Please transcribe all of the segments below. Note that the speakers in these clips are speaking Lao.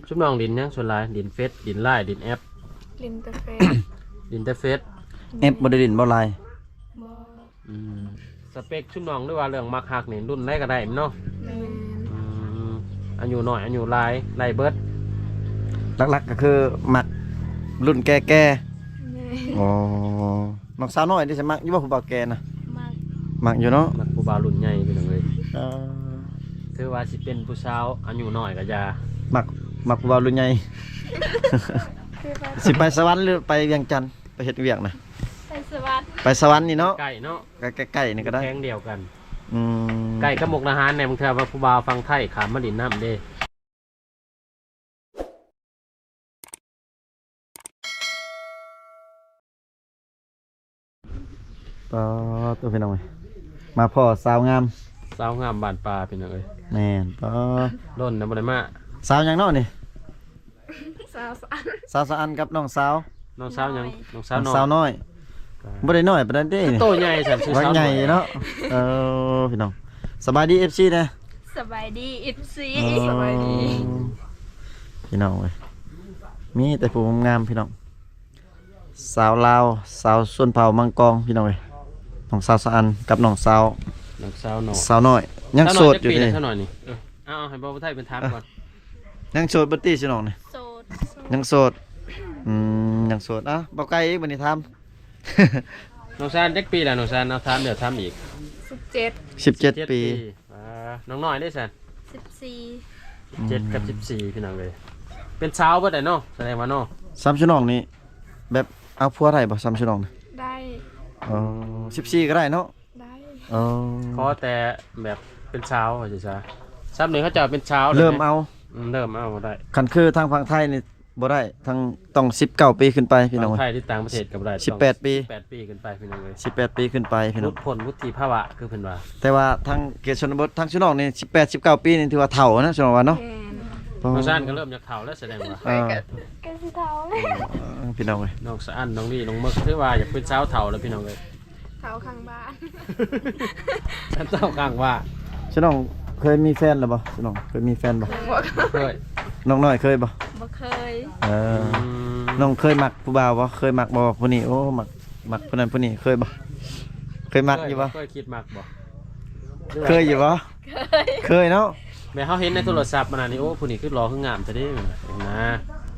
ຊຸມນ້ອງຫຼິ້ນຫຍັງສ່ວນຫຼາຍ? ຫຼິ້ນເຟສ ຫຼິ້ນລາຍ ຫຼິ້ນແອັບ? ຫຼິ້ນແຕ່ເຟສ ຫຼິ້ນແຕ່ເຟສ. ແອັບບໍ່ໄດ້ຫຼິ້ນບໍ່? ລາຍ? ບໍ່. ອືມ ສະເປັກຊຸມນ້ອງ ຫຼືວ່າເລື່ອງມັກຮັກນີ້ ລຸ້ນໃດກໍໄດ້ແມ່ນເນາະ? ແມ່ນ. ອືມ ອາຍຸນ້ອຍອາຍຸຫຼາຍໄດ້ເບິດ. ຫຼັກໆກໍຄືມັກລຸ້ນແກ່ໆ. ແມ່ນ. ອໍ ນ້ອງສາວນ້ອຍເດ ຊິມັກຢູ່ບໍ່ຜູ້ບ່າວແກ່ນະ? ມັກ. ມັກຢູ່ເນາະ. ມັກຜູ້ບ່າວລຸ້ນໃຫຍ່ພີ່ນ້ອງເອີຍ. ເອີ ຖືວ່າຊິເປັນຜູ້ສາວອາຍຸນ້ອຍກໍຢ່າ ມັກ ມັກຜູ້ບ່າວລຸ້ນໃຫຍ່. ຊິໄປສະຫວັນ ຫຼືໄປວຽງຈັນ? ໄປເຮັດວຽກນະ? ໄປສະຫວັນ. ໄປສະຫວັນນີ້ເນາະ. ໃກ້ເນາະ. ໃກ້ໆ ນີ້ກໍໄດ້ ແຂວງດຽວກັນ. ອືມ ໃກ້ກັບມຸກດາຫານແດ່. ບາງເທື່ອວ່າຜູ້ບ່າວຝັ່ງໄທຂ້າມມາຫຼິ້ນນຳເດ້. ປາດໂທ້ ພີ່ນ້ອງເອີຍ ມາພໍ້ສາວງາມ ສາວງາມບ້ານປ່າ ພີ່ນ້ອງເອີຍ. ແມ່ນ. ປາດ ດົນນະບໍ່ໄດ້ມາ. ສາວຫຍັງເນາະນີ້? ສາວສະອັນ ສາວສະອັນກັບນ້ອງສາວ ນ້ອງສາວຫຍັງ? ນ້ອຍ ນ້ອງສາວນ້ອຍ ນ້ອງສາວນ້ອຍ. ອ່າ ບໍ່ໄດ້ນ້ອຍປານໃດເດ້ ໂຕໃຫຍ່ຊັ້ນ ຊື່ສາວນ້ອຍ ໃຫຍ່ເນາະ. ເອີ ພີ່ນ້ອງ ສະບາຍດີ ເອັຟຊີ ແດ່. ສະບາຍດີ ເອັຟຊີ. ອໍ ສະບາຍດີ ພີ່ນ້ອງເອີຍ ມີແຕ່ຜູ້ງາມໆ ພີ່ນ້ອງ. ສາວລາວ ສາວຊົນເຜົ່າມັງກອງ ພີ່ນ້ອງເອີຍ. ນ້ອງສາວສະອັນກັບນ້ອງສາວ ນ້ອງສາວນ້ອຍ ສາວນ້ອຍ ຍັງໂສດຢູ່ເດ້. ສາວນ້ອຍຈັກປີແລ້ວ ສາວນ້ອຍນີ້? ເອີ ເອົາ ໃຫ້ບ່າວໄທເພິ່ນຖາມກ່ອນ. ຍັງໂສດບໍ່ຕິ ຊິນ້ອງນີ້? ໂສດ. ຍັງໂສດ. ອືມ ຍັງໂສດ. ອ່ະ ບໍ່ໄກອີກ ບັດນີ້ຖາມ ນ້ອງຊານຈັກປີແລ້ວ? ນ້ອງຊານ ເອົາ ຖາມແລ້ວຖາມອີກ. ສິບເຈັດ. ສິບເຈັດ ສິບເຈັດປີ. ອ່າ ນ້ອງນ້ອຍເດ້ຊັ້ນ? ສິບສີ່. ສິບເຈັດກັບ ອືມ ສິບສີ່ ພີ່ນ້ອງເອີຍ ເປັນສາວເບິດແຫຼະເນາະ ສະແດງວ່າເນາະ. ສ່ຳຊຸນ້ອງນີ້ ແບບເອົາຜົວໄດ້ບໍ່ສ່ຳຊຸນ້ອງນີ້? ໄດ້. ອໍ ສິບສີ່ກໍໄດ້ເນາະ? ໄດ້. ອໍ ຂໍແຕ່ແບບເປັນສາວວ່າຊີ້ຊະ. ສ່ຳນີ້ເຂົາເຈົ້າເປັນສາວແລ້ວ ເລີ່ມເອົາ. ອືມ ເລີ່ມເອົາໄດ້. ຄັນຄືທາງຝັ່ງໄທນີ້ບໍ່ໄດ້ ທັງຕ້ອງສິບເກົ້າປີຂຶ້ນໄປ ພີ່ນ້ອງເອີຍ. ທາງໄທ ຫຼືຕ່າງປະເທດກໍບໍ່ໄດ້ ສິບແປດປີ ສິບແປດປີຂຶ້ນໄປ ພີ່ນ້ອງເອີຍ. ສິບແປດປີຂຶ້ນໄປ ພີ່ນ້ອງ. ຫຼຸດພົ້ນວຸດທິພາວະ ຄືເພິ່ນວ່າ. ແຕ່ວ່າທາງເຂດຊົນນະບົດ ທາງຊຸນ້ອງນີ້ ສິບແປດ ສິບເກົ້າປີນີ້ຖືວ່າເຖົ້ານະ ຊຸນ້ອງວ່າເນາະ. ແມ່ນ. ອໍ ນ້ອງຊານກໍເລີ່ມຢາກເຖົ້າແລ້ວ ສະແດງວ່າ. ເອີ ກໍ ກໍຊິເຖົ້າແລ້ວ. ເອີ ພີ່ນ້ອງເອີຍ ນ້ອງສະອັນ ນ້ອງລີ ນ້ອງເມິກ ຖືວ່າຢາກເປັນສາວເຖົ້າແລ້ວ ພີ່ນ້ອງເອີຍ. ເຖົ້າຂ້າງບ້ານ ເຖົ້າຂ້າງບ້ານ. ສະນ້ອງເຄີຍມີແຟນແລ້ວບໍ່? ສະນ້ອງເຄີຍມີແຟນບໍ່? ບໍ່ເຄີຍ. ນ້ອງນ້ອຍເຄີຍບໍ່? ບໍ່ເຄີຍ. ເອີ ອືມ ນ້ອງເຄີຍມັກຜູ້ບ່າວບໍ່? ເຄີຍມັກບໍ່ຜູ້ນີ້? ໂອ້ ມັກ ມັກຜູ້ນັ້ນຜູ້ນີ້ ເຄີຍບໍ່? ເຄີຍມັກຢູ່ບໍ່? ເຄີຍ ເຄີຍຄິດມັກບໍ່? ເຄີຍຢູ່ບໍ່? ເຄີຍ. ເຄີຍເນາະ. ແມ່ນ ເຮົາເຫັນໃນໂທລະສັບມັນນະນີ້ ໂອ້ ຜູ້ນີ້ຄືຫຼໍ່ຄືງາມແທ້ເດ້ ນະ.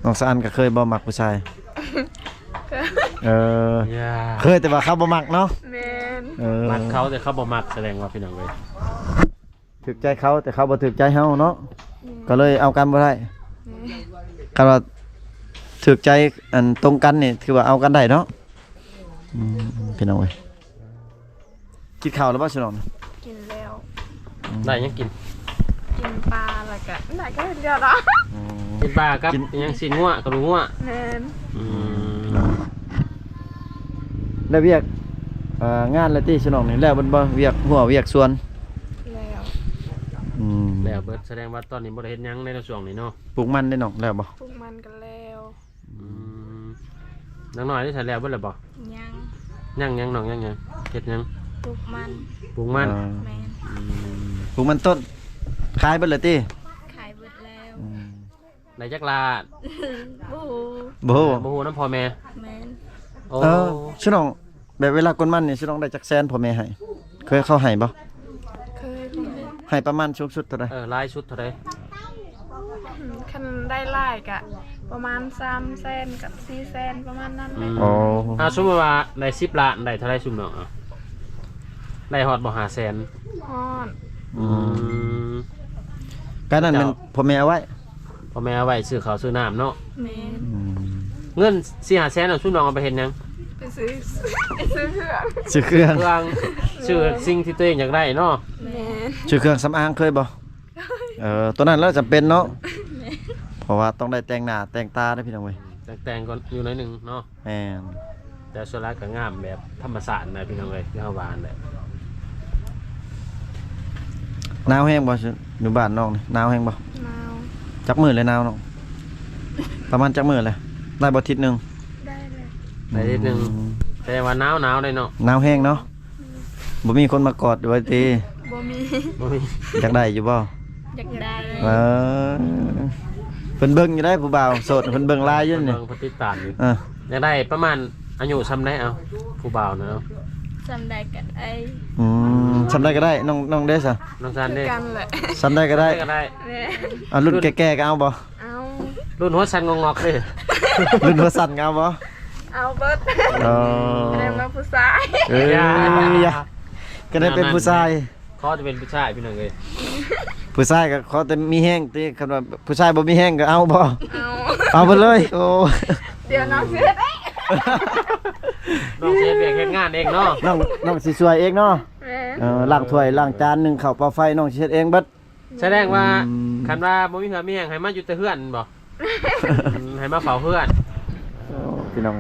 ນ້ອງສະອັນກໍເຄີຍບໍ່ມັກຜູ້ຊາຍ? ເຄີຍ. ເອີ ເຄີຍ ແຕ່ວ່າເຂົາບໍ່ມັກເນາະ. ແມ່ນ. ເອີ ມັກເຂົາແຕ່ເຂົາບໍ່ມັກ ສະແດງວ່າ ພີ່ນ້ອງເອີຍ ຖືກໃຈເຂົາແຕ່ເຂົາບໍ່ຖືກໃຈເຮົາເນາະ. ແມ່ນ. ກໍເລີຍເອົາກັນບໍ່ໄດ້. ແມ່ນ. ຄັນວ່າຖືກໃຈ ອັນ ຕົງກັນນີ້ ຖືວ່າເອົາກັນໄດ້ເນາະ. ອືມ ພີ່ນ້ອງເອີຍ ກິນເຂົ້າແລ້ວບໍ່ ສະໜອງ? ກິນແລ້ວ. ອືມ ໄດ້ຫຍັງກິນ? ກິນປາ ແລ້ວກະ ໄດ້ກະເຮັດວຽກລະ. ອືມ ກິນປາກັບ ກິນຫຍັງ? ຊີ້ນງົວ ກະດູກງົວ. ແມ່ນ. ອືມ ແລ້ວວຽກ ເອີ ງານລະຕິ ສະໜອງນີ້ ແລ້ວເບິດບໍ່? ວຽກຮົ້ວ ວຽກສວນ? ແລ້ວ. ອືມ ແລ້ວເບິດ. ສະແດງວ່າຕອນນີ້ບໍ່ໄດ້ເຮັດຫຍັງໃນຊ່ວງນີ້ເນາະ. ປູກມັນເດ້ນ້ອງ ແລ້ວບໍ່? ປູກມັນກະແລ້ວ. ອືມ ນາງນ້ອຍນີ້ໃສ່ແລ້ວເບິດແລ້ວບໍ່? ຍັງ. ຍັງຫຍັງນ້ອງ? ຍັງຫຍັງ? ເຮັດຫຍັງ? ປູກມັນ. ປູກມັນ. ເອີ ແມ່ນ. ອືມ ປູກມັນຕົ້ນ ຂາຍເບິດແລ້ວຕິ? ຂາຍເບິດແລ້ວ. ອືມ ໄດ້ຈັກລ້ານ? ບໍ່ຮູ້. ບໍ່ຮູ້. ບໍ່ຮູ້ນຳພໍ່ແມ່? ແມ່ນ. ໂອ້ ເອີ ສະໜອງ ແບບເວລາກົນມັນນີ້ ສະໜອງໄດ້ຈັກແສນພໍ່ແມ່ໃຫ້? ເຄີຍເຂົາໃຫ້ບໍ່? ເຄີຍ. ໃຫ້ປະມານສູງສຸດເທົ່າໃດ? ເອີ ຫຼາຍສຸດເທົ່າໃດ? ຄັນໄດ້ຫຼາຍກະປະມານສາມແສນກັບສີ່ແສນ ປະມານນັ້ນແຫຼະ. ອືມ ໂອ້ ອ່າ ສົມມຸດວ່າໄດ້ສິບລ້ານ ໄດ້ເທົ່າໃດຊຸມນ້ອງ? ເອົາ ໄດ້ຮອດບໍ່ ຫ້າແສນ? ຮອດ. ອືມ ການນັ້ນແມ່ນພໍ່ແມ່ເອົາໄວ້? ພໍ່ແມ່ເອົາໄວ້ຊື້ເຂົ້າຊື້ນ້ຳເນາະ. ແມ່ນ. ອືມ ເງິນສີ່ຫ້າແສນເນາະ ຊຸມນ້ອງເອົາໄປເຮັດຫຍັງ? ໄປຊື້ ໄປຊື້ເຄື່ອງ. ຊື້ເຄື່ອງ ເຄື່ອງ ຊື້ສິ່ງທີ່ຕົວເອງຢາກໄດ້ເນາະ. ແມ່ນ. ຊື້ເຄື່ອງສຳອາງເຄີຍບໍ່? ເອີ ຕົວນັ້ນແຫຼະຈຳເປັນເນາະ. ແມ່ນ. ເພາະວ່າຕ້ອງໄດ້ແຕ່ງໜ້າແຕ່ງຕາເດ້ພີ່ນ້ອງເອີຍ. ແຕ່ງ ແຕ່ງກ່ອນຢູ່ໜ້ອຍໜຶ່ງເນາະ. ແມ່ນ. ແຕ່ສ່ວນຫຼາຍກໍງາມແບບທຳມະຊາດນະພີ່ນ້ອງເອີຍ ຄືເຮົາວ່າຫັ້ນແຫຼະ. ໜາວແຮງບໍ່ ຢູ່ບ້ານນ້ອງນີ້? ໜາວແຮງບໍ່? ໜາວ. ຈັກມື້ແລ້ວໜາວນ້ອງ? ປະມານຈັກມື້ແລ້ວ? ໄດ້ບໍ່ ທິດໜຶ່ງ? ໄດ້ແລ້ວ. ໄດ້ທິດໜຶ່ງ. ອືມ ແຕ່ວ່າໜາວໆ ໄດ໋ເນາະ. ໜາວແຮງເນາະ. ອືມ ບໍ່ມີຄົນມາກອດຢູ່ວ່າຕິ? ບໍ່ມີ. ບໍ່ມີ. ຢາກໄດ້ຢູ່ບໍ່? ຢາກໄດ້. ເອີ ເພິ່ນເບິ່ງຢູ່ໄດ໋ ຜູ້ບ່າວໂສດ ເພິ່ນເບິ່ງຫຼາຍຢູ່ນີ້ ເບິ່ງ ເພິ່ນຕິດຕາມຢູ່ ເອີ ຢາກໄດ້ປະມານອາຍຸສ່ຳໃດ ເອົາ ຜູ້ບ່າວນະ ເອົາ ສ່ຳໃດກໍໄດ້ ອືມ ສ່ຳໃດກໍໄດ້ ນ້ອງ ນ້ອງເດ້ຊະ ນ້ອງຊັນເດ້ ຄືກັນແຫຼະ ສ່ຳໃດກໍໄດ້ ສ່ຳໃດກໍໄດ້ ແມ່ນ ອ່າ ລຸ້ນແກ່ໆກໍເອົາບໍ່? ເອົາ ລຸ້ນຫົວສັ່ນງອກໆເດ້ ລຸ້ນຫົວສັ່ນກໍເອົາບໍ່? ເອົາເບິດ ເອີ ແສດງວ່າຜູ້ຊາຍ ເອີ ຢ່າ ຢາ ກໍໄດ້ເປັນຜູ້ຊາຍ ຂໍແຕ່ເປັນຜູ້ຊາຍພີ່ນ້ອງເອີຍ ຜູ້ຊາຍກໍຂໍແຕ່ມີແຮງຕິ ຄັນວ່າຜູ້ຊາຍບໍ່ມີແຮງກໍເອົາບໍ່? ເອົາ ເອົາເບິດເລີຍ ໂອ້ ດຽວນ້ອງຊິເຮັດເອງ ນ້ອງຊິເຮັດວຽກເຮັດງານເອງເນາະ ນ້ອງ ນ້ອງຊິຊ່ວຍເອງເນາະ ແມ່ນ ເອີ ລ້າງຖ້ວຍລ້າງຈານ ໜຶ້ງເຂົ້າເປົ່າໄຟ ນ້ອງຊິເຮັດເອງເບິດ ສະແດງວ່າ ອືມ ຄັນວ່າບໍ່ມີເຫື່ອມີແຮງໃຫ້ມາຢູ່ແຕ່ເຮືອນແມ່ນບໍ່? ອືມ ໃຫ້ມາເຝົ້າເຮືອນ ໂອ້ ພີ່ນ້ອງ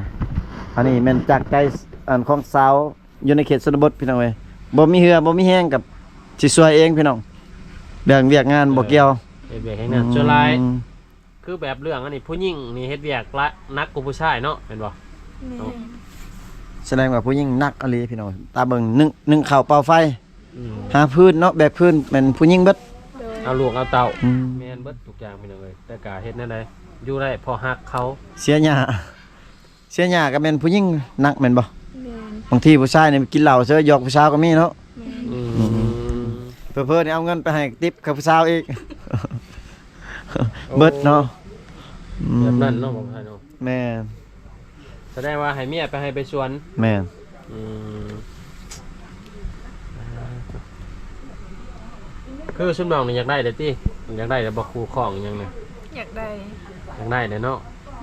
ອັນນີ້ແມ່ນຈາກໃຈ ອັນຂອງສາວ ຢູ່ໃນເຂດຊົນນະບົດພີ່ນ້ອງເອີຍ ບໍ່ມີເຫື່ອບໍ່ມີແຮງກໍຊິຊ່ວຍເອງພີ່ນ້ອງ ເລື່ອງວຽກງານບໍ່ກ່ຽວ ເອີ ເຮັດວຽກເຮັດງານ ອືມ ສ່ວນຫຼາຍ ຄືແບບເລື່ອງອັນນີ້ ຜູ້ຍິງນີ້ເຮັດວຽກຫຼາຍ ໜັກກວ່າຜູ້ຊາຍເນາະ ແມ່ນບໍ່? ແມ່ນ ສະແດງວ່າຜູ້ຍິງໜັກອີ່ຫຼີພີ່ນ້ອງ ຕາເບິ່ງ ໜຶ້ງ ໜຶ້ງເຂົ້າເປົ່າໄຟ ອືມ ຫາຟືນເນາະ ແບກຟືນແມ່ນຜູ້ຍິງເບິດ ໂດຍ ເອົາລູກເອົາເຕົ້າ ອືມ ແມ່ນເບິດທຸກຢ່າງພີ່ນ້ອງເອີຍ ແຕ່ກະເຮັດແນວໃດຢູ່ໄດ້ເພາະຮັກເຂົາ ເສຍຫຍ້າ ເສຍຫຍ້າກໍແມ່ນຜູ້ຍິງໜັກແມ່ນບໍ່? ແມ່ນ ບາງທີຜູ້ຊາຍນີ້ກິນເຫຼົ້າເສີຍ ຢອກຜູ້ສາວກໍມີເນາະ ແມ່ນ ອືມ ອືມ ເຜີໆນີ້ເອົາເງິນໄປໃຫ້ຕິບກັບຜູ້ສາວອີກ ໂອ້ ເບິດເນາະ ອືມ ແບບນັ້ນເນາະ ບໍ່ໄດ້ເນາະ ແມ່ນ ສະແດງວ່າໃຫ້ເມຍໄປໄຮ່ໄປສວນ ແມ່ນ ອືມ ຄືຊຸມນ້ອງນີ້ຢາກໄດ້ເດ້ຕິ ຢາກໄດ້ແລ້ວບໍ່ ຄູ່ຄອງຫຍັງນະ ຢາກໄດ້ ຢາກໄດ້ແຫຼະເນາະ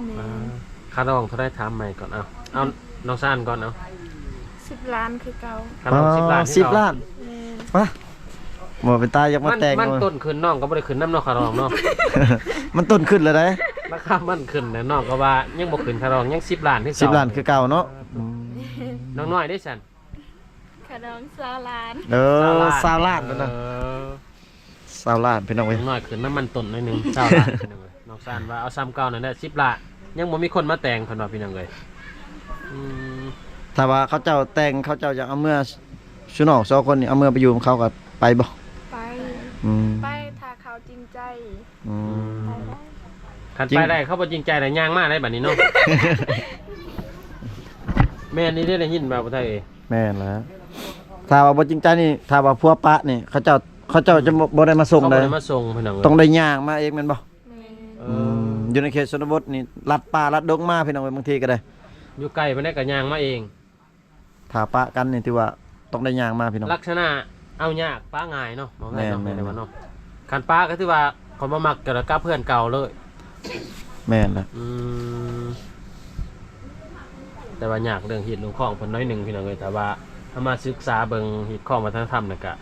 ແມ່ນ ອ່າ ຄ່າດອງເທົ່າໃດ ຖາມໃໝ່ກ່ອນ ເອົາ ເອົານ້ອງຊານກ່ອນ ເອົາ ສິບລ້ານຄືເກົ່າ ຄ່າດອງສິບລ້ານ ສິບລ້ານ ແມ່ນ ປະ ບໍ່ເປັນຕາຢາກມາແຕ່ງ ມັນຕົ້ນຂຶ້ນ ນ້ອງກໍບໍ່ໄດ້ຂຶ້ນນຳເນາະ ຄ່າດອງເນາະ ມັນຕົ້ນຂຶ້ນແລ້ວເດ້ ລາຄາມັນຂຶ້ນແລ້ວ ນ້ອງກໍວ່າຍັງບໍ່ຂຶ້ນຄ່າດອງ ຍັງສິບລ້ານຄືເກົ່າ ສິບລ້ານຄືເກົ່າເນາະ ອືມ ນ້ອງນ້ອຍເດ້ຊັ້ນ ຄ່າດອງຊາວລ້ານ ເອີ ຊາວລ້ານ ຊາວລ້ານ ເອີ ນັ້ນນະ ຊາວລ້ານ ພີ່ນ້ອງເອີຍ ນ້ອຍຂຶ້ນນ້ຳມັນຕົ້ນໜ້ອຍໜຶ່ງ ຊາວລ້ານ ພີ່ນ້ອງເອີຍ ນ້ອງຊານວ່າເອົາສ່ຳເກົ່ານັ້ນແຫຼະ ສິບລ້ານ ຍັງບໍ່ມີຄົນມາແຕ່ງ ເພິ່ນວ່າ ພີ່ນ້ອງເອີຍ ອືມ ຖ້າວ່າເຂົາເຈົ້າແຕ່ງ ເຂົາເຈົ້າຢາກເອົາເມືອ ຊຸນ້ອງສອງຄົນນີ້ ເອົາເມືອໄປຢູ່ນຳເຂົາ ກໍໄປບໍ່? ໄປ ອືມ ໄປ ຖ້າເຂົາຈິງໃຈ ອືມ ຄັນໄປໄດ້ ເຂົາບໍ່ຈິງໃຈນະ ຍ່າງມາໄດ້ບາດນີ້ເນາະ ແມ່ນອີ່ຫຼີ ໄດ້ຍິນບໍ່ ຜູ້ໄທເອີຍ? ແມ່ນແລ້ວ ຖ້າວ່າບໍ່ຈິງໃຈນີ້ ຖ້າວ່າຜົວປະນີ້ ເຂົາເຈົ້າ ເຂົາເຈົ້າຈະບໍ່ ບໍ່ໄດ້ມາສົ່ງ ເຂົາບໍ່ໄດ້ມາສົ່ງ ພີ່ນ້ອງເອີຍ ຕ້ອງໄດ້ຍ່າງມາເອງແມ່ນບໍ່? ແມ່ນ ອືມ ຢູ່ໃນເຂດຊົນນະບົດນີ້ ລັດປ່າລັດດົງມາ ພີ່ນ້ອງເອີຍ ບາງທີກໍໄດ້ ຢູ່ໄກປານໃດກໍຍ່າງມາເອງ ຖ້າປະກັນນີ້ຖືວ່າຕ້ອງໄດ້ຍ່າງມາ ພີ່ນ້ອງ ລັກສະນະເອົາຍາກປະງ່າຍເນາະ ບໍ່ແມ່ນເນາະ ແມ່ນໆ ແມ່ນວ່າເນາະ ຄັນປະກໍຖືວ່າຂ້ອຍບໍ່ມັກ ກໍກັບເຮືອນເກົ່າເລີຍ ແມ່ນລະ ອືມ ແຕ່ວ່າຍາກເລື່ອງຮີດເລື່ອງຄອງເພິ່ນໜ້ອຍໜຶ່ງ ພີ່ນ້ອງເອີຍ ແຕ່ວ່າເຮົາມາສຶກສາເບິ່ງຮີດຄອງວັດທະນະທຳນີ້ກະ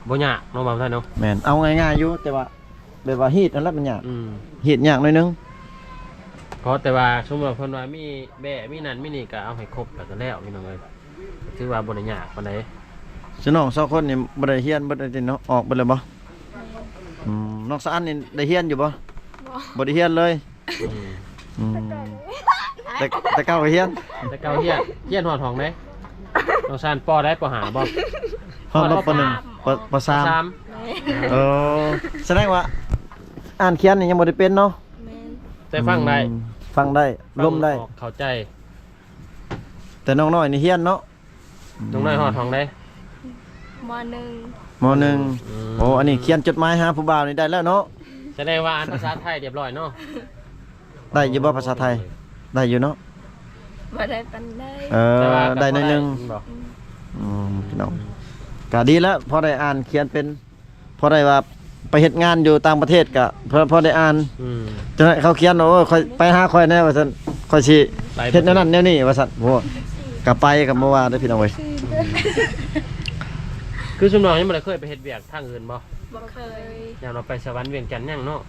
ບໍ່ຍາກເນາະ ບ່າວໄທເນາະ ແມ່ນ ເອົາງ່າຍໆຢູ່ ແຕ່ວ່າ ແບບວ່າຮີດນັ້ນແຫຼະມັນຍາກ ອືມ ຮີດຍາກໜ້ອຍໜຶ່ງ ຂໍແຕ່ວ່າສົມມຸດວ່າເພິ່ນວ່າມີແບ້ ມີນັ້ນມີນີ້ ກໍເອົາໃຫ້ຄົບແລ້ວກໍແລ້ວ ພີ່ນ້ອງເອີຍ ຖືວ່າບໍ່ໄດ້ຍາກປານໃດ ສະນ້ອງສອງຄົນນີ້ບໍ່ໄດ້ຮຽນເບິດແລ້ວຕິເນາະ ອອກເບິດແລ້ວບໍ່? ແມ່ນ ອືມ ນ້ອງສະອັນນີ້ໄດ້ຮຽນຢູ່ບໍ່? ບໍ່ ບໍ່ໄດ້ຮຽນເລີຍ ອືມ ອືມ ແຕ່ ແຕ່ເກົ່າກໍຮຽນ ແຕ່ເກົ່າຮຽນ ຮຽນຮອດຫ້ອງໃດ? ນ້ອງຊານ ປໍໃດ ປໍຫ້າບໍ່? ຮອດ ຮອດ ປໍໜຶ່ງ ປໍ ປໍສາມ ປໍສາມ ແມ່ນ ເອີ ສະແດງວ່າອ່ານຂຽນນີ້ຍັງບໍ່ໄດ້ເປັນເນາະ ແມ່ນ ແຕ່ຟັງໄດ້ ອືມ ຟັງໄດ້ ຟັງ ລົມໄດ້ ອອກ ເຂົ້າໃຈ ແຕ່ນ້ອງນ້ອຍນີ້ຮຽນເນາະ ນ້ອງນ້ອຍຮອດຫ້ອງໃດ? ມໍໜຶ່ງ ມໍໜຶ່ງ ອືມ ໂອ້ ອັນນີ້ຂຽນຈົດໝາຍຫາຜູ້ບ່າວນີ້ໄດ້ແລ້ວເນາະ ສະແດງວ່າອ່ານພາສາໄທຮຽບຮ້ອຍເນາະ ໄດ້ຢູ່ບໍ່ພາສາໄທ? ໄດ້ຢູ່ເນາະ ບໍ່ໄດ້ປານໃດ ເອີ ແຕ່ວ່າກໍ ໄດ້ໜ້ອຍໜຶ່ງ ພໍໄດ້ ອືມ ອືມ ພີ່ນ້ອງ ກໍດີແລ້ວ ພໍໄດ້ອ່ານຂຽນເປັນ ພໍໄດ້ວ່າໄປເຮັດງານຢູ່ຕ່າງປະເທດກະພໍ ພໍໄດ້ອ່ານ ອືມ ຈັ່ງໃດເຂົາຂຽນວ່າ ໂອ້ຍ ຂ້ອຍ ໄປຫາຂ້ອຍແດ່ວ່າຊັ້ນ ຂ້ອຍຊິ ໄປ ເຮັດແນວນັ້ນແນວນີ້ວ່າຊັ້ນ ໂອ້ ກະໄປກະບໍ່ວ່າເດີ້ ພີ່ນ້ອງເອີຍ ຄືຊຸມນ້ອງຍັງບໍ່ໄດ້ເຄີຍໄປເຮັດວຽກທາງອື່ນບໍ່? ບໍ່ເຄີຍ ຢ້ານວ່າໄປສະຫວັນວຽງຈັນຍັງເນາະ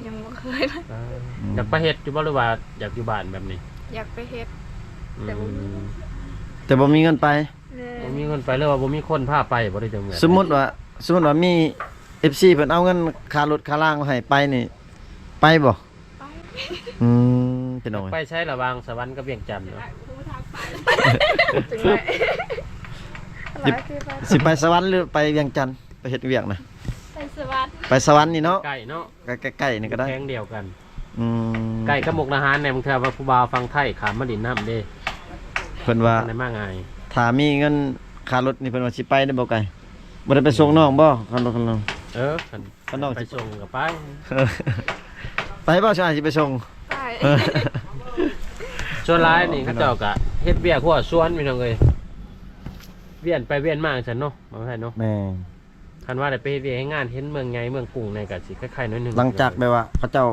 ຍັງບໍ່ເຄີຍ ເອີ ອືມ ຢາກໄປເຮັດຢູ່ບໍ່ ຫຼືວ່າຢາກຢູ່ບ້ານແບບນີ້? ຢາກໄປເຮັດ ອືມ ແຕ່ບໍ່ມີ ແຕ່ບໍ່ມີເງິນໄປ ແມ່ນ ບໍ່ມີເງິນໄປ ຫຼືວ່າບໍ່ມີຄົນພາໄປບໍ່ ຫຼືຈັ່ງໃດ? ສົມມຸດວ່າ ສົມມຸດວ່າມີເອັຟຊີເພິ່ນເອົາເງິນຄ່າລົດຄ່າລາງມາໃຫ້ໄປນີ້ ໄປບໍ່? ໄປ ອືມ ພີ່ນ້ອງ ໄປໃສລະຫວ່າງສະຫວັນກັບວຽງຈັນເນາະ? ຊິ ຊິໄປສະຫວັນ ຫຼືໄປວຽງຈັນ ໄປເຮັດວຽກນະ? ໄປສະຫວັນ ໄປສະຫວັນນີ້ເນາະ ໃກ້ເນາະ ໃກ້ໆ ໃກ້ໆ ນີ້ກໍໄດ້ ແຂວງດຽວກັນ ອືມ ໃກ້ກັບມຸກດາຫານແດ່ ບາງເທື່ອວ່າຜູ້ບ່າວຝັ່ງໄທຂ້າມມາຫຼິ້ນນຳເດ້ ເພິ່ນວ່າ ບໍ່ໄດ້ມາງ່າຍ ຖ້າມີເງິນຄ່າລົດນີ້ ເພິ່ນວ່າຊິໄປໄດ້ບໍ່ໄກ ບໍ່ໄດ້ໄປສົ່ງນ້ອງບໍ່? ຄັນ ຄັນ ເອີ ຄັນ ຄັນນ້ອງ ໄປ ຊິ ສົ່ງກໍໄປ ໄປບໍ່? ຊາຍຊິໄປສົ່ງ ໄປ ສ່ວນຫຼາຍນີ້ ໂອ້ ເຂົາເຈົ້າກໍເຮັດວຽກຮົ້ວສວນ ພີ່ນ້ອງເອີຍ ວຽນໄປວຽນມາຈັ່ງຊັ້ນເນາະ ບໍ່ແມ່ນເນາະ ແມ່ນ ຄັນວ່າໄດ້ໄປເຮັດວຽກເຮັດງານ ເຫັນເມືອງໃຫຍ່ເມືອງກຸງແດ່ກໍຊິຄ້າຍໆໜ້ອຍໜຶ່ງ ຫຼັງຈາກແບບວ່າເຂົາເຈົ້າ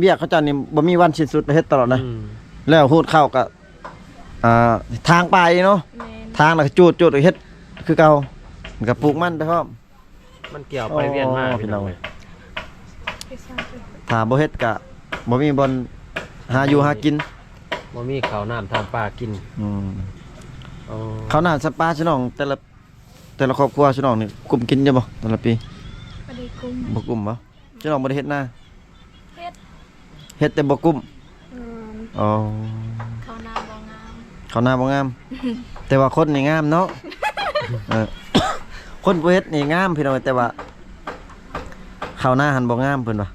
ວຽກເຂົາເຈົ້ານີ້ບໍ່ມີວັນສິ້ນສຸດ ເຮັດຕະຫຼອດນະ ອືມ ແລ້ວຮູດເຂົ້າກໍ ອ່າ ທາງໄປເນາະ ແມ່ນ ທາງແລ້ວກໍຈູດ ຈູດກໍເຮັດຄືເກົ່າ ແລ້ວກໍປູກມັນໄປພ້ອມ ມັນກ່ຽວໄປວຽນມາ ໂອ້ ພີ່ນ້ອງ ພີ່ນ້ອງເອີຍ ຖ້າບໍ່ເຮັດກໍບໍ່ມີບ່ອນຫາຢູ່ຫາກິນ ບໍ່ມີເຂົ້ານ້ຳທາງປາກິນ ອືມ ໂອ້ ເຂົ້ານ້ຳສຳປາ ພີ່ນ້ອງ ແຕ່ລະ ແຕ່ລະຄອບຄົວ ພີ່ນ້ອງນີ້ກຸ້ມກິນຢູ່ບໍ່ແຕ່ລະປີ? ບໍ່ໄດ້ກຸ້ມ ບໍ່ກຸ້ມບໍ່? ພີ່ນ້ອງບໍ່ໄດ້ເຮັດນາ? ເຮັດ ເຮັດແຕ່ບໍ່ກຸ້ມ ແມ່ນ ອໍ ເຂົ້ານາບໍ່ງາມ ເຂົ້ານາບໍ່ງາມ ແຕ່ວ່າຄົນນີ້ງາມເນາະ ເອີ ຄົນບໍ່ເຮັດນີ້ງາມ ພີ່ນ້ອງ ແຕ່ວ່າເຂົ້ານາຫັ້ນບໍ່ງາມ ເພິ່ນວ່າ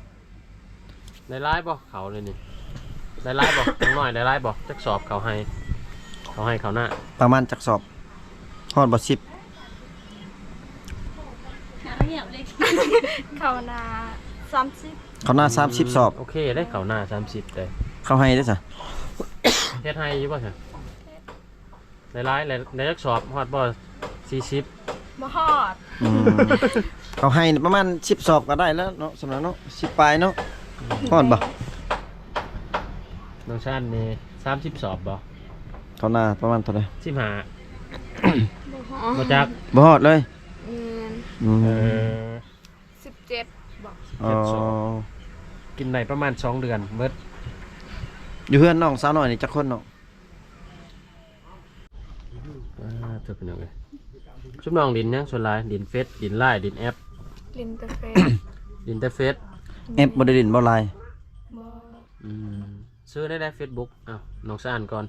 ໄດ້ຫຼາຍບໍ່ເຂົ້າເດນີ້? ໄດ້ຫຼາຍບໍ່? ນ້ອງນ້ອຍໄດ້ຫຼາຍບໍ່? ຈັກສອບເຂົ້າໄຮ່ ເຂົ້າໄຮ່ເຂົ້ານາ ປະມານຈັກສອບ? ຮອດບໍ່ສິບ? ເຂົ້ານາສາມສິບ ເຂົ້ານາສາມສິບສອບ ອືມ ໂອເຄເດ້ ເຂົ້ານາສາມສິບເດ້ ເຂົ້າໄຮ່ເດ້ຊະ ເຮັດໄຮ່ຢູ່ບໍ່ຊະ? ໄດ້ຫຼາຍ ໄດ້ ໄດ້ຈັກສອບ ຮອດບໍ່? ສີ່ສິບ ບໍ່ຮອດ ອືມ ເຂົ້າໄຮ່ນີ້ປະມານສິບສອບກໍໄດ້ແລ້ວເນາະ ສ່ຳນັ້ນເນາະ ສິບປາຍເນາະ ຮອດບໍ່? ນ້ອງຊານນີ້ສາມສິບສອບບໍ່? ເຂົ້ານາປະມານເທົ່າໃດ? ສິບຫ້າ ບໍ່ຮອດ ບໍ່ຈັກ ບໍ່ຮອດເລີຍ ແມ່ນ ອືມ ເອີ ສິບເຈັດບໍ່? ສິບເຈັດສອບ ອໍ ກິນໄດ້ປະມານສອງເດືອນເບິດ ຢູ່ເຮືອນນ້ອງສາວນ້ອຍນີ້ຈັກຄົນເນາະ? ອ່າ ເຈົ້າ ພີ່ນ້ອງເອີຍ ຊຸມນ້ອງຫຼິ້ນຫຍັງສ່ວນຫຼາຍ? ຫຼິ້ນເຟສ ຫຼິ້ນລາຍ ຫຼິ້ນແອັບ? ຫຼິ້ນແຕ່ເຟສ ຫຼິ້ນແຕ່ເຟສ ແອັບບໍ່ໄດ້ຫຼິ້ນບໍ່ຫຼາຍ? ບໍ່ ອືມ ຊື່ໃດໃດເຟສບຸກ? ອ້າວ ນ້ອງສະອັນກ່ອນ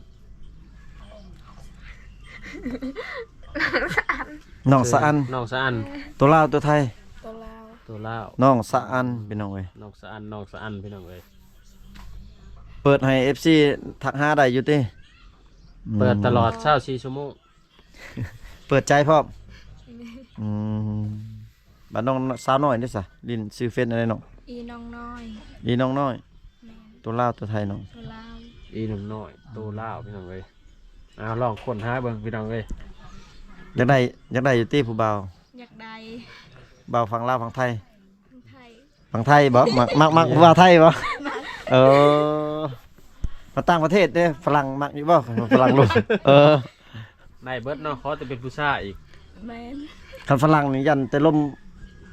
ນ້ອງສະອັນ ນ້ອງສະອັນ ນ້ອງສະອັນ ຕົວລາວຕົວໄທ? ຕົວລາວ ຕົວລາວ ນ້ອງສະອັນ ພີ່ນ້ອງເອີຍ ນ້ອງສະອັນ ນ້ອງສະອັນ ພີ່ນ້ອງເອີຍ. ເປີດໃຫ້ເອັຟຊີທັກຫາໄດ້ຢູ່ຕິ? ເປີດຕະຫຼອດ ອືມ ຊາວສີ່ຊົ່ວໂມງ ເປີດໃຈພ້ອມ ອືມ ບາດນ້ອງສາວນ້ອຍເດ້ຊະ ຫຼິ້ນຊື່ເຟສແນວໃດນ້ອງ? ອີນ້ອງນ້ອຍ ອີນ້ອງນ້ອຍ ແມ່ນ ໂຕລາວໂຕໄທນ້ອງ? ໂຕລາວ ອີນ້ອງນ້ອຍ ໂຕລາວ ພີ່ນ້ອງເອີຍ. ອ້າວ ລອງຄົ້ນຫາເບິ່ງ ພີ່ນ້ອງເອີຍ ຢາກໄດ້ ຢາກໄດ້ຢູ່ຕິຜູ້ບ່າວ? ຢາກໄດ້ ບ່າວຝັ່ງລາວຝັ່ງໄທ? ຝັ່ງໄທ ຝັ່ງໄທບໍ່? ມັກ ມັກ ມັກຜູ້ບ່າວໄທບໍ່? ມັກ ເອີ ມາຕ່າງປະເທດເດ້ ຝຣັ່ງມັກຢູ່ບໍ່? ຝຣັ່ງລົມ ເອີ ໄດ້ເບິດເນາະ ຂໍແຕ່ເປັນຜູ້ຊາຍອີກ ແມ່ນ ຄັນຝຣັ່ງນີ້ຢ້ານແຕ່ລົມ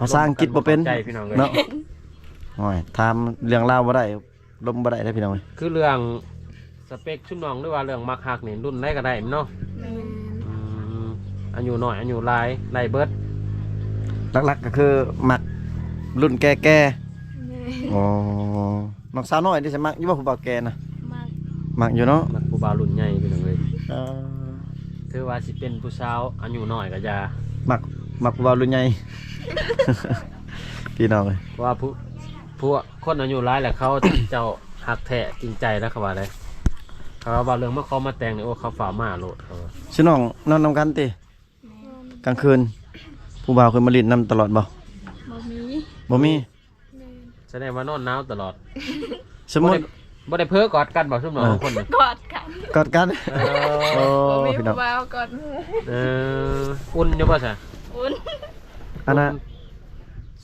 ພາສາອັງກິດບໍ່ເປັນ ບໍ່ເຂົ້າໃຈ ພີ່ນ້ອງເອີຍ ເນາະ. ໂອ້ຍ ຖາມເລື່ອງລາວບໍ່ໄດ້ ລົມບໍ່ໄດ້ເດ້ ພີ່ນ້ອງເອີຍ. ຄືເລື່ອງສະເປັກຊຸມນ້ອງ ຫຼືວ່າເລື່ອງມັກຮັກນີ້ ລຸ້ນໃດກໍໄດ້ແມ່ນເນາະ? ແມ່ນ ອືມ ອາຍຸນ້ອຍອາຍຸຫຼາຍໄດ້ເບິດ ຫຼັກໆກໍຄືມັກລຸ້ນແກ່ໆ ແມ່ນ ອໍ ມັກສາວນ້ອຍເດ້ ມັກຢູ່ບໍ່ຜູ້ບ່າວແກ່ນະ? ມັກ ມັກຢູ່ເນາະ ມັກຜູ້ບ່າວລຸ້ນໃຫຍ່ ພີ່ນ້ອງເອີຍ. ເອີ ຖືວ່າຊິເປັນຜູ້ສາວອາຍຸນ້ອຍກໍຢ່າ ມັກ ມັກຜູ້ບ່າວລຸ້ນໃຫຍ່ ພີ່ນ້ອງເອີຍ ເພາະວ່າຜູ້ ພວກຄົນອາຍຸຫຼາຍແລ້ວ ເຂົາເຈົ້າຮັກແທ້ຈິງໃຈແລ້ວ ເຂົາວ່າໄດ໋ ເຂົາວ່າເວົ້າເລື່ອງມາຂໍມາແຕ່ງນີ້ ໂອ້ ເຂົາຟ້າວມາໂລດ ເຂົາວ່າ. ຊິນ້ອງນອນນຳກັນຕິ? ແມ່ນ ກາງຄືນ ຜູ້ບ່າວເຄີຍມາຫຼິ້ນນຳຕະຫຼອດບໍ່? ບໍ່ມີ ບໍ່ມີ ແມ່ນ ສະແດງວ່ານອນໜາວຕະຫຼອດ ສົມມຸດ ບໍ່ໄດ້ ບໍ່ໄດ້ເຜີກອດກັນບໍ່ ຊຸມນ້ອງ ເອີ ຄົນນີ້? ກອດກັນ ກອດກັນ ເອີ ໂອ້ ບໍ່ມີຜູ້ບ່າວກອດໝູ່ ເອີ ອຸ່ນຢູ່ບໍ່ຊະ? ອຸ່ນ ອັນນ່າ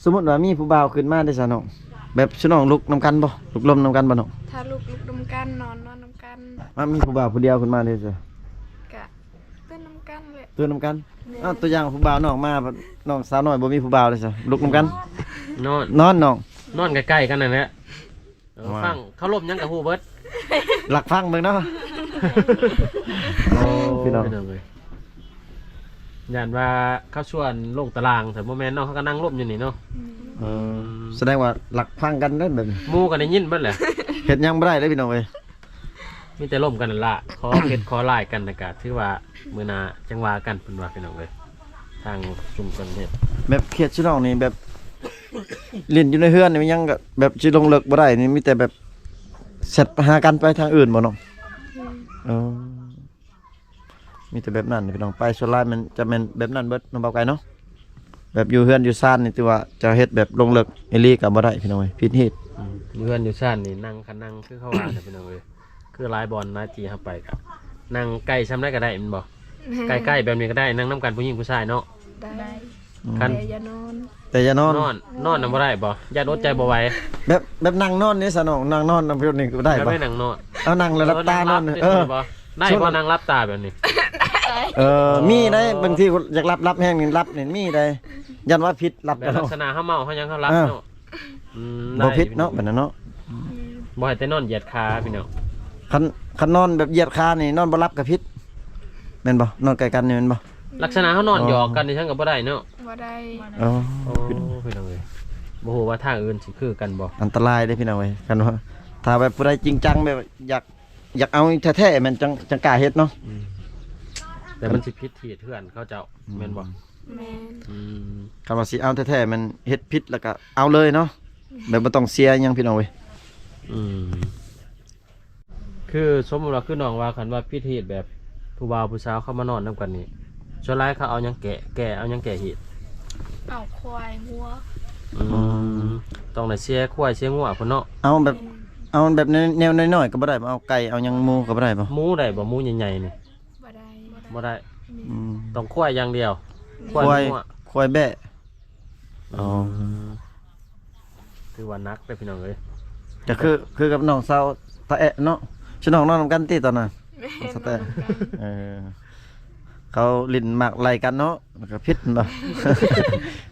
ສົມມຸດວ່າມີຜູ້ບ່າວຂຶ້ນມາເດ້ຊະນ້ອງ ແບບຊຸມນ້ອງລຸກນຳກັນບໍ່? ລຸກລົມນຳກັນບໍ່ນ້ອງ? ຖ້າລຸກ ລຸກນຳກັນ ນອນ ນອນນຳກັນ ມາມີຜູ້ບ່າວຜູ້ດຽວຂຶ້ນມາເດ້ຊະ? ກະ ຕື່ນນຳກັນແຫຼະ ຕື່ນນຳກັນ ແມ່ນ ອ້າວ ຕົວຢ່າງຜູ້ບ່າວນ້ອງມາ ນ້ອງສາວນ້ອຍບໍ່ມີຜູ້ບ່າວເດ້ຊະ ລຸກນຳກັນ ນອນ ນອນນ້ອງ ນອນໃກ້ໆກັນນັ້ນແຫຼະ ເອີ ຟັງເຂົາລົມຫຍັງກໍຮູ້ເບິດ ຫຼັກຟັງເບິ່ງເນາະ ໂອ້ ພີ່ນ້ອງ ພີ່ນ້ອງເອີຍ ຢ້ານວ່າເຂົາຊວນລົງຕາລາງ ແຕ່ບໍ່ແມ່ນເນາະ ເຂົາກໍນັ່ງລົມຢູ່ນີ້ເນາະ ອືມ ເອີ ສະແດງວ່າຫຼັກຟັງກັນເດ້ແບບນີ້ ໝູ່ກໍໄດ້ຍິນເບິດແຫຼະ ເຮັດຫຍັງບໍ່ໄດ້ເດ້ ພີ່ນ້ອງເອີຍ. ມີແຕ່ລົມກັນນັ້ນລະ ຂໍເຮັດຂໍລາຍກັນ ແລ້ວກະຖືວ່າມື້ໜ້າຈັ່ງວ່າກັນ ເພິ່ນວ່າ ພີ່ນ້ອງເອີຍ ທາງຊຸມຊົນເຮັດ ແບບເຂດຊຸມນ້ອງນີ້ແບບຫຼິ້ນຢູ່ໃນເຮືອນນີ້ ມັນຍັງກະແບບຊິລົງເລິກບໍ່ໄດ້ນີ້ ມີແຕ່ແບບ ແຊັດຫາກັນໄປທາງອື່ນບໍ່ນ້ອງ? ແມ່ນ ເອີ ມີແຕ່ແບບນັ້ນພີ່ນ້ອງ ໄປສ່ວນຫຼາຍມັນຈະແມ່ນແບບນັ້ນເບິດເນາະ ບ່າວໄກ່ເນາະ. ແບບຢູ່ເຮືອນຢູ່ຊານນີ້ ຖືວ່າຈະເຮັດແບບລົງເລິກອີ່ຫຼີກໍບໍ່ໄດ້ພີ່ນ້ອງເອີຍ ຜິດຮີດ. ອືມ ຢູ່ເຮືອນຢູ່ຊານນີ້ ນັ່ງ ຄັນນັ່ງຄືເຂົາວ່ານະພີ່ນ້ອງເອີຍ ຄືຫຼາຍບ່ອນຫຼາຍທີ່ເຮົາໄປກໍນັ່ງໃກ້ຊ່ຳໃດກໍໄດ້ແມ່ນບໍ່? ແມ່ນ ໃກ້ໆແບບນີ້ກໍໄດ້ ນັ່ງນຳກັນຜູ້ຍິງຜູ້ຊາຍເນາະ ໄດ້ ອືມ ຄັນ ແຕ່ຢ່ານອນ ແຕ່ຢ່ານອນ ນອນ ນອນນຳບໍ່ໄດ້ບໍ່? ຢ້ານອົດໃຈບໍ່ໄຫວ. ແບບ ແບບນັ່ງນອນນີ້ຊະນ້ອງ ນັ່ງນອນນຳແບບນີ້ກໍໄດ້ບໍ່? ແບບໃດນັ່ງນອນ? ເອົານັ່ງແລ້ວຫຼັບຕານອນ ເອີ ໄດ້ບໍ່ນັ່ງຫຼັບຕາແບບນີ້? ເອີ ມີໄດ໋ ບາງທີຢາກຫຼັບ ຫຼັບແຮງນີ້ຫຼັບນີ້ມີໄດ໋ ຢ້ານວ່າຜິດຫຼັບ ແບບລັກສະນະເຮົາເມົາເຮົາຫຍັງເຮົາຫຼັບເນາະ. ອືມ ບໍ່ຜິດເນາະ ແບບນັ້ນເນາະ ອືມ ບໍ່ໃຫ້ແຕ່ນອນຢຽດຂາພີ່ນ້ອງ. ຄັນ ຄັນນອນແບບຢຽດຂານີ້ນອນບໍ່ຫຼັບກໍຜິດ ແມ່ນບໍ່? ນອນໃກ້ກັນນີ້ແມ່ນບໍ່? ລັກສະນະເຮົານອນຫຍອກກັນນີ້ ອໍ ຊັ້ນກໍບໍ່ໄດ້ເນາະ ບໍ່ໄດ້. ອໍ ໂອ້ ພີ່ນ້ອງເອີຍ ບໍ່ຮູ້ວ່າທາງອື່ນຊິຄືກັນບໍ່? ອັນຕະລາຍເດ້ພີ່ນ້ອງເອີຍ ຄັນວ່າ ຖ້າແບບຜູ້ໃດຈິງຈັງ ແບບຢາກ ຢາກເອົາແທ້ໆ ແມ່ນຈັ່ງ ຈັ່ງກ້າເຮັດເນາະ. ອືມ ແຕ່ມັນຊິຜິດທີ່ເຮືອນເຂົາເຈົ້າ ອືມ ແມ່ນບໍ່? ແມ່ນ ອືມ ຄັນວ່າຊິເອົາແທ້ໆ ແມ່ນເຮັດຜິດແລ້ວກໍເອົາເລີຍເນາະ ແມ່ນ ແບບບໍ່ຕ້ອງເສຍຫຍັງພີ່ນ້ອງເອີຍ. ອືມ ຄືສົມມຸດວ່າ ຄືນ້ອງວ່າ ຄັນວ່າພິທີແບບຜູ້ບ່າວຜູ້ສາວເຂົ້າມານອນນຳກັນນີ້ ສ່ວນຫຼາຍເຂົາເອົາຫຍັງແກ້ ແກ້ ເອົາຫຍັງແກ້ຮີດ? ເອົາຄວາຍງົວ. ອືມ ອືມ ຕ້ອງໄດ້ເສຍຄວາຍເສຍງົວພຸ້ນເນາະ. ເອົາແບບ ແມ່ນ ເອົາແບບແນວ ແນວນ້ອຍໆກໍບໍ່ໄດ້ບໍ່? ເອົາໄກ່ເອົາຫຍັງ ໝູກໍບໍ່ໄດ້ບໍ່? ໝູໄດ້ບໍ່? ໝູໃຫຍ່ໆນີ້ ບໍ່ໄດ້ ບໍ່ໄດ້. ແມ່ນ ອືມ ຕ້ອງຄວາຍຢ່າງດຽວ ຄວາຍ ຄວາຍງົວ ຄວາຍແບ້. ອໍ ອືມ ຖືວ່າໜັກເດ້ພີ່ນ້ອງເອີຍ. ກໍຄື ຄືກັບນ້ອງສາວຕາແອະເນາະ ຊິນ້ອງນອນນຳກັນຕິຕອນນັ້ນ? ແມ່ນ ສາວຕາແອະ ນອນນຳກັນ ເອີ ເຂົາຫຼິ້ນໝາກໄລ່ກັນເນາະ ແລ້ວກໍຜິດເນາະ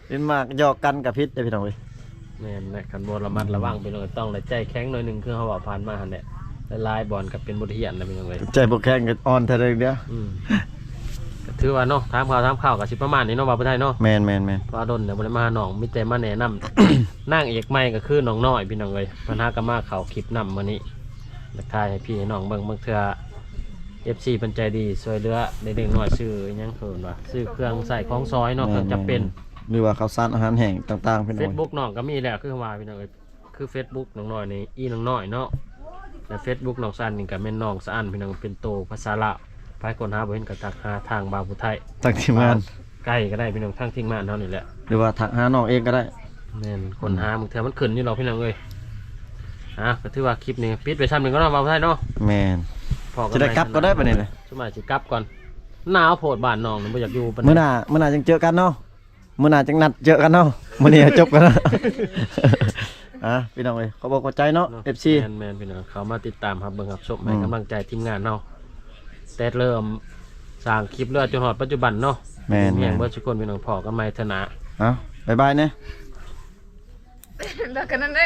ຫຼິ້ນໝາກຫຍອກກັນກໍຜິດເດ້ພີ່ນ້ອງເອີຍ. ແມ່ນແຫຼະ ຄັນບໍ່ລະມັດລະວັງ ອືມ ພີ່ນ້ອງ ຕ້ອງໄດ້ໃຈແຂງໜ້ອຍໜຶ່ງ ຄືເຮົາເວົ້າຜ່ານມາຫັ້ນແຫຼະ ຫຼາຍໆບ່ອນກໍເປັນບົດຮຽນນະພີ່ນ້ອງເອີຍ. ໃຈບໍ່ແຂງກໍອ່ອນແທ້ເດີ. ອືມ ກໍຖືວ່າເນາະ ຖາມຂ່າວຖາມຄາວກໍຊິປະມານນີ້ເນາະ ບ່າວຜູ້ໄທເນາະ. ແມ່ນໆໆ ວ່າດົນແລ້ວບໍ່ໄດ້ມາຫານ້ອງ ມີແຕ່ມາແນະນຳ ນາງເອກໃໝ່ກໍຄືນ້ອງນ້ອຍພີ່ນ້ອງເອີຍ. ເພິ່ນຫາກໍມາເຂົ້າຄລິບນຳມື້ນີ້ ທັກທາຍໃຫ້ພີ່ໃຫ້ນ້ອງເບິ່ງ ບາງເທື່ອເອັຟຊີເພິ່ນໃຈດີ ຊ່ວຍເຫຼືອເດັກໆນ້ອຍ ຊື້ຫຍັງເພິ່ນວ່າ ຊື້ເຄື່ອງໃຊ້ຂອງສອຍເນາະ ແມ່ນໆ ເຄື່ອງຈຳເປັນ ຫຼືວ່າເຂົ້າສານອາຫານແຫ້ງຕ່າງໆ ພີ່ນ້ອງ. ເຟສບຸກນ້ອງກໍມີແລ້ວ ຄືວ່າພີ່ນ້ອງເອີຍ ຄືເຟສບຸກນ້ອງນ້ອຍນີ້ ອີນ້ອງນ້ອຍເນາະ ແລະເຟສບຸກນ້ອງສະອັນນີ້ກໍແມ່ນນ້ອງສະອັນ ພີ່ນ້ອງ ເປັນໂຕພາສາລາວ. ໃຜຄົ້ນຫາບໍ່ເຫັນກໍທັກຫາທາງບ່າວຜູ້ໄທ ທາງທີມງານ ໄກກໍໄດ້ພີ່ນ້ອງ ທາງທີມງານເຮົານີ້ແຫຼະ ຫຼືວ່າທັກຫານ້ອງເອງກໍໄດ້. ແມ່ນ ຄົ້ນຫາ ອືມ ບາງເທື່ອມັນຂຶ້ນຢູ່ດອກພີ່ນ້ອງເອີຍ. ອ່າ ກໍຖືວ່າຄລິບນີ້ປິດໄວ້ຊ່ຳນີ້ກ່ອນເນາະ ບ່າວຜູ້ໄທເນາະ. ແມ່ນ ພໍ້ກັນໃໝ່ ຈະໄດ້ກັບກໍໄດ້ບັດນີ້ນະ ສ່ວນມາກຊິກັບກ່ອນ ໜາວໂພດ ບ້ານນ້ອງນີ້ບໍ່ຢາກຢູ່ປານໃດ. ມື້ໜ້າ ມື້ໜ້າຈັ່ງເຈີກັນເນາະ ມື້ໜ້າຈັ່ງນັດເຈີກັນເນາະ ມື້ນີ້ຈົບກັນເນາະ. ອ່າ ພີ່ນ້ອງເອີຍ ຂອບອົກຂອບໃຈເນາະ ເນາະ ເອັຟຊີ ແມ່ນໆ ພີ່ນ້ອງ ເຂົ້າມາຕິດຕາມຮັບເບິ່ງຮັບຊົມ ໃຫ້ ອືມ ກຳລັງໃຈທີມງານເຮົາ ແຕ່ເລີ່ມສ້າງຄລິບເລີຍຈົນຮອດປັດຈຸບັນເນາະ. ແມ່ນໆ ແຮງເບິດທຸກຄົນ ພີ່ນ້ອງ ພໍ້ກັນໃໝ່ເທື່ອໜ້າ. ເອົ້າ ບາຍບາຍແດ່ ບາຍກັນນັ້ນເດ້.